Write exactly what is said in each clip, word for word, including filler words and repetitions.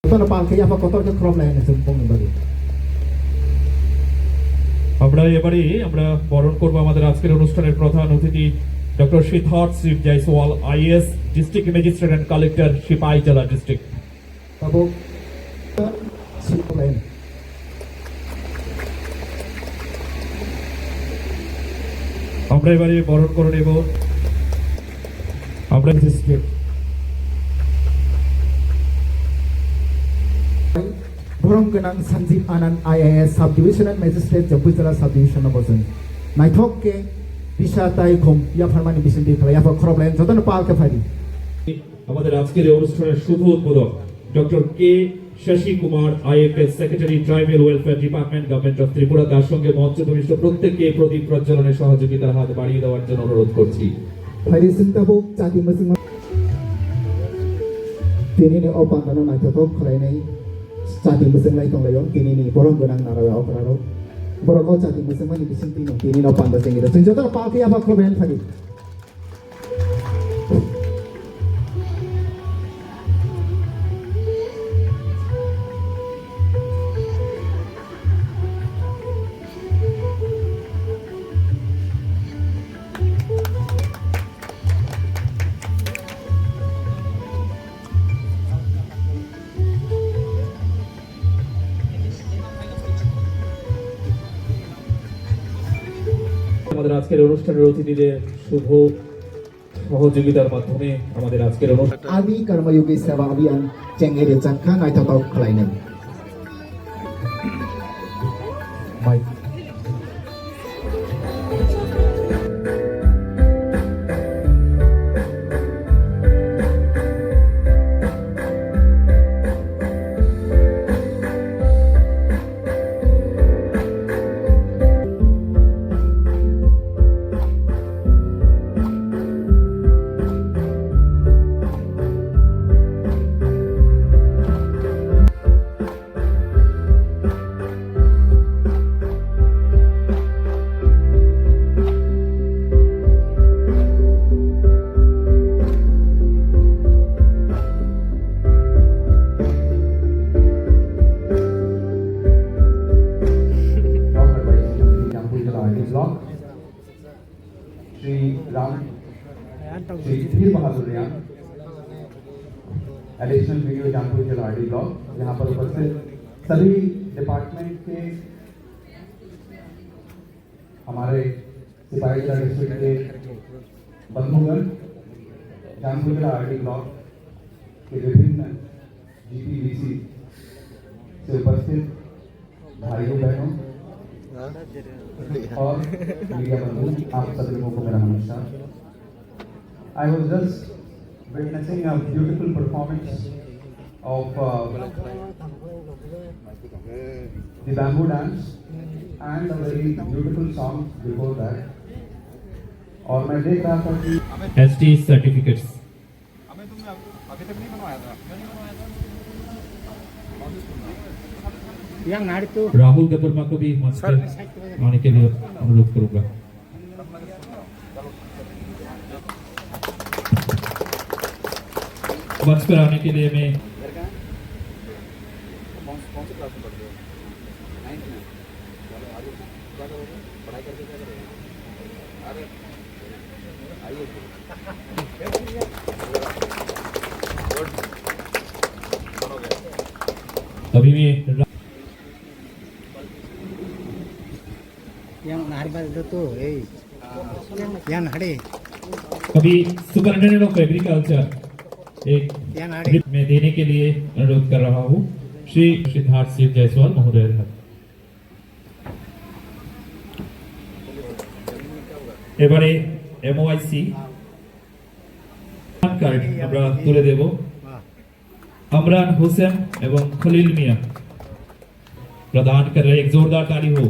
Jotono pal khe yapha kotor khe khulum lai hwnwi chwng bongni bagwi. আমরা এবারে আমরা বরণ করব আমাদের আজকের অনুষ্ঠানের প্রধান অতিথি doctor Siddharth Singh Jaiswal, IAS, district magistrate and collector, Sepahijala district. Tabuk, Superman. আমরা এবারে বরণ করে নেব আমরা magistrate. Borom gwnang Sanjeev Anand, I A S, Sub Divisional Magistrate, Jampui Jala Sub Division no bosong. Naithok khe bisa tai khum yapharmani bisingtwi khlai yapha khorok layan jotono pal khe phaidi. আমাদের আজকের এই অনুষ্ঠানের শুভ উদ্বোধক doctor K Shashi Kumar, IFS secretary, tribal welfare department, government of Tripura, তার সঙ্গে মঞ্চে উপবিষ্ট প্রত্যেককে প্রদীপ প্রজ্বলনের সহযোগিতার হাত বাড়িয়ে দেওয়ার জন্য অনুরোধ করছি। Phaidi chwng tabuk chati mwchwng. Tinini o pandano naithothok khlainai chati mwchwng lai tonglaio, tinini borom gwnang narawi okrarok. Borok o chati mwchwngmani bisingtwino tinino panda chengida. Chwng jotono pal khe yapha khulum layan phaidi. আমাদের আজকের অনুষ্ঠানের অতিথিদের শুভ সহযোগিতার মাধ্যমে আমাদের আজকের অনুষ্ঠান। Adi Karmayogi Seva Abhiyan chengwi rwchapkha naithothok khlainai. Mai. Block, Shri Ram, Shri Dhir Bahadur Reang, additional BDO Jainpur जिला आरडी ब्लॉक, यहाँ पर उपस्थित सभी डिपार्टमेंट के हमारे सिपाही जिला डिस्ट्रिक्ट के बंधुगण, जैनपुर जिला आरडी ब्लॉक के विभिन्न जीपीवीसी से उपस्थित भाइयों बहनों और मीडिया बंधु, आप सभी लोगों को मेरा नमस्कार। I was just witnessing a beautiful performance of uh, the bamboo dance and a very beautiful song before that. और मैं देख रहा था कि एसटी सर्टिफिकेट्स। राहुल देबबर्मा को भी मंच पर आने के लिए अनुरोध करूंगा। मंच पर आने के लिए मैं अभी भी Yang nahar ba do to, eh. Yang hade. अभी सुपरिटेंडेंट ऑफ एग्रीकल्चर एक Yang hade. में देने के लिए अनुरोध कर रहा हूँ श्री सिद्धार्थ सिंह जायसवाल महोदय। এবারে এমওআইসি কার্ড আমরা তুলে দেব। আমরান হোসেন এবং খলিল মিয়া प्रदान कर रहे, एक जोरदार ताली हो।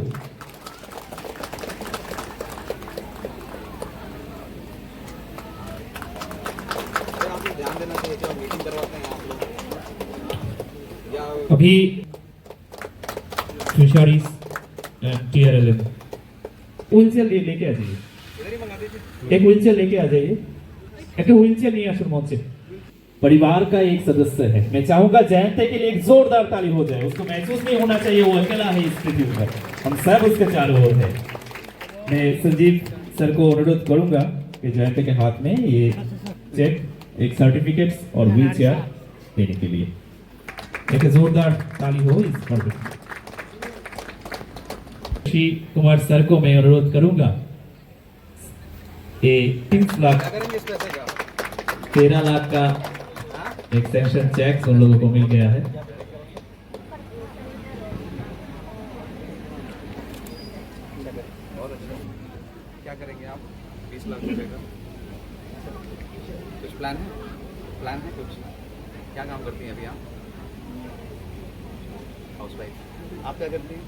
अभी फिशरीज एंड टीआरएलएम व्हीलचेयर ले, लेके आ जाइए। एक व्हीलचेयर लेके आ जाइए। एक व्हीलचेयर नहीं है, सुन से। परिवार का एक सदस्य है। मैं चाहूंगा जयंत के लिए एक जोरदार ताली हो जाए। उसको महसूस नहीं होना चाहिए वो अकेला है इस पृथ्वी पर, हम सब उसके चारों ओर हैं। मैं संजीव सर को अनुरोध करूंगा कि जयंत के हाथ में ये चेक, एक सर्टिफिकेट और व्हील चेयर देने के लिए। एक जोरदार ताली हो इस पर। श्री कुमार सर को मैं अनुरोध करूंगा, ये तीस लाख, तेरह लाख का एक सैंक्शन चेक उन लोगों को मिल गया है। क्या करेंगे आप? बीस लाख रुपए का कुछ प्लान है? प्लान है कुछ? क्या काम करती हैं अभी आप? हाउसवाइफ। आप क्या करती हैं?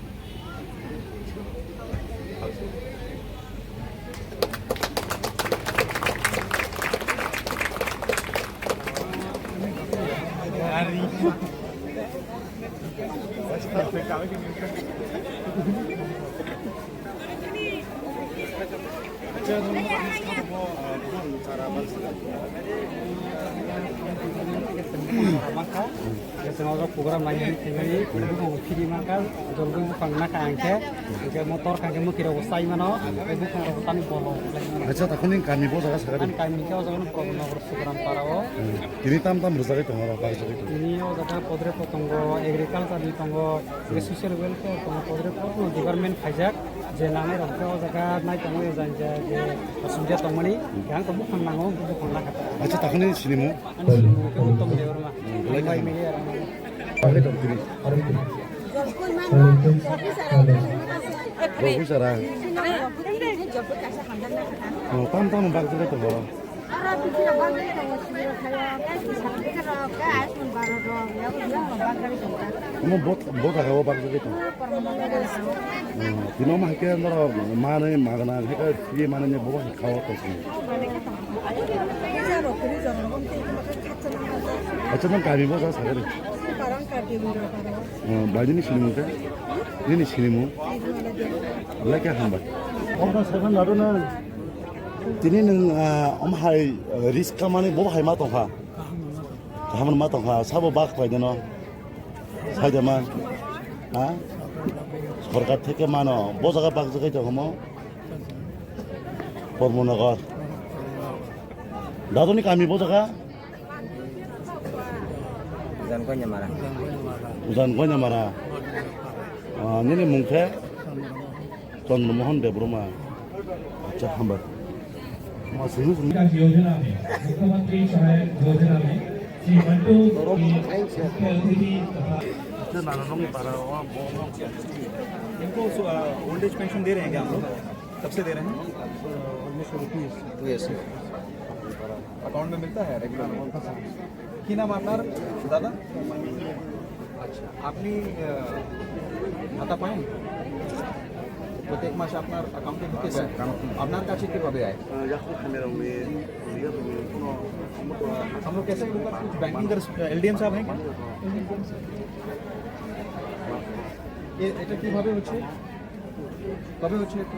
Housewife. Program lainani thangmani, buphang phiri mankha, jolgoi buphang nakha ang khe, hingkhe motor kha khe mwkhirok bo chai mano, tei buphang rok bo tamo bol rok khlai mano. Acha, takhuni kami bo jaga sakha de? Ani kami khe o jaga no Pramod Nagar Sukaram para o. Hmm. Tini tam tam rwjagwi tongo, rok barjagwi tongo. Tini o jaga podre po tongo, agriculture ni tongo, social welfare tongo, podre po department khaijak. Je nangnai rok khe o jaga nai tongo, o jang je, je asumjak tongmani, yang to buphang nango, buphang nakha. Acha, takhuni sinimung? Ani sinimung khe Uttom Debbarma. Hmm, belai kaham. Bai mili arang. Bagwi tong tini. Rok bui sara. Oh, tam tam bak jagwi tongo. Omo bot, bot jaga o bak jagwi tongo. Oh, tini omo hai khe norok manwi magna hai khe free manwi bo hai kha o tong sini. Acha, nang kami bo sa sakha de? Oh, bai nini sinimung khe? Nini sinimung? Belai khe hambai. Omo sakha nado na. Tini nwng, ah, omo hai, ah, risk khamani bo hai ma tongkha? Kaham ma tongkha, sabo bak khlai deno. Sai de man. Ha? Sorkar theke mano, bo jaga bak jaga tongmo. Pramod Nagar. Dadoni kami bo jaga? Ujan Konyamara. Ujan Konyamara. Ah, nini mung khe? Chandra Mohan Debbarma. Acha, hambai. Ma sunu sunu. विकास योजना में, मुख्यमंत्री सहायक योजना में श्री मंटू की मुख्य अतिथि तथा Acha, nana nongni para o, bo, bo. इनको, अ, ओल्ड एज पेंशन दे रहे हैं क्या हम लोग? कब से दे रहे हैं? Two years. अकाउंट में मिलता है रेगुलर? কি নাম আপনার, দাদা? আচ্ছা, আপনি, আহ, ভাতা পান? প্রত্যেক মাসে আপনার অ্যাকাউন্টে ঢুকে, স্যার? আপনার কাছে কিভাবে আয়? Yakung hamya rokni, yakung rokni, কোনো, আমরা कैसे, उनका कुछ बैंकिंग कर, एलडीएम साहब हैं क्या? এ-, এটা কিভাবে হচ্ছে? কবে হচ্ছে এটা?